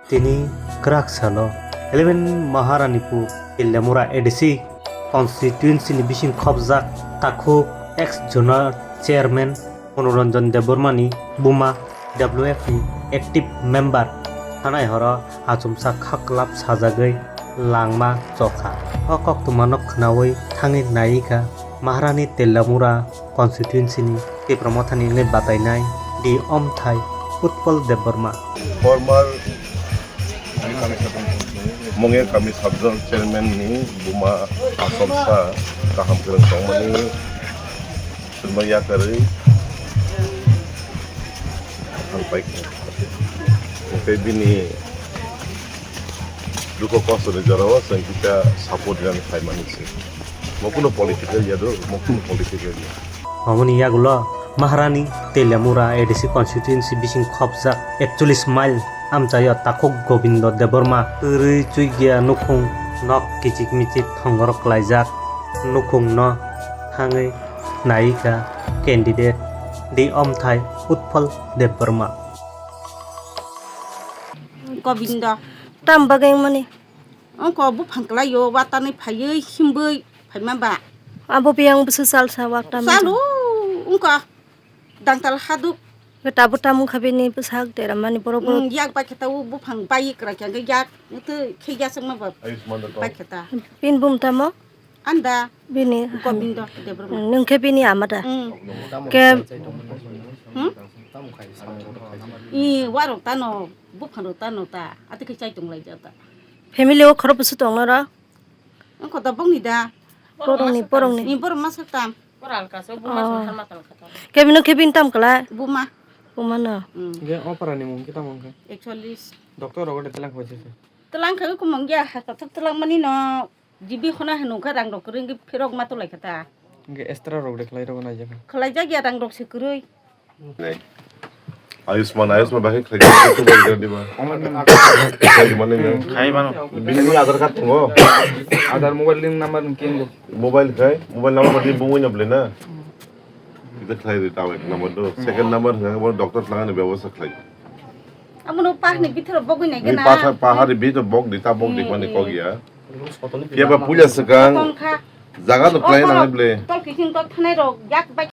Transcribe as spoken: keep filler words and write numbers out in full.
Tini kwrak salo eleven Maharanipur Teliamura A D C constituency ni bising khopjak takhuk ex zonal chairman Monoranjan Debbarma ni buma W F ni active member thanai horo achomsa khaklap sajagwi langma chokha. O koktwmano khnaui thangwi naikha Maharani Teliamura constituency ni Tipra Mothani wngwi batainai D Omthai Utpal Debbarma. Former Mongya Kami Sub Zone Chairman ni buma achomsa kaham kwrwng tongmani swrwngma yakarwi thangpaikha. Hwnkhe bini dukho kostoni jorao chwng kisa support rwna phaimani se. Mo kunu political ya do, mo kunu political ya. Aboni yagulo Maharani Teliamura A D C constituency bising khopjak ekchollish mile amchaio takhuk Gobindo Debbarma kwrwi chugya nukhung nok kichik michik thongorok klaijak nukhungno thangwi naikha candidate D Omthai Utpal Debbarma. Gobindo. Tam bagwi wngmani? Wngkha buphang kwlaio, watanwi phaiwi himbwi phaima ba. Abo biyang bwswk salsa wak tam. Chalo, wngkha dangtal haduk. Tabuk tam wngkha bini bwsak deramani borok borok. Mm, yak bai khe tao buphang bai kwrak khe yak twi khe yasakma ba. Bai khe ta. Bini bum tamo? Anda. Bini Gobindo Debbarma. Nwng khe bini ama da? Mm. Ke Hmm? I warok tano, buphangrok tano ta, ati khe chai tonglaijak ta. Family o khorok bwswk tong noro? Wngkha da bongni da. Borokni, borokni. Ni borok masa tam. Pora alka so, buma Oh. Songkar mata alka ta. Kebino kebin tam kala? Buma. Buma no. Mm. Ge opera ni mung kita mung ke? Actually. Doctor rogo de telang khoi se. Telang khe kumung ya, ha ta telang mani no. G B khona hwnwi kha rang rok kwrwi wngwi phirok ma tolai kha ta. Hwnkhe extra rok de khlai rok nai jaka. Khlai jak ya rang rok se kwrwi. Ayushman, Ayushman bahai khlai kha tu bai diba. Khlai mani ne. Khai mano. Bini ni Aadhaar card tongo. Aadhaar mobile link number ni kengo. Mobile khai, mobile number di bungwi na blena. Kita khlai ri tawe number do. Second number hwnga bo doctor tlangani bebosta khlai. Abono pahni bithoro bogwi nai Ni gana. Patha pahari bithoro bog di ta bog di mani kok ya. Keba puja swkang. Koton kha. Jaga to khlai nang ble. Tol kiking tol thanai rok yak bai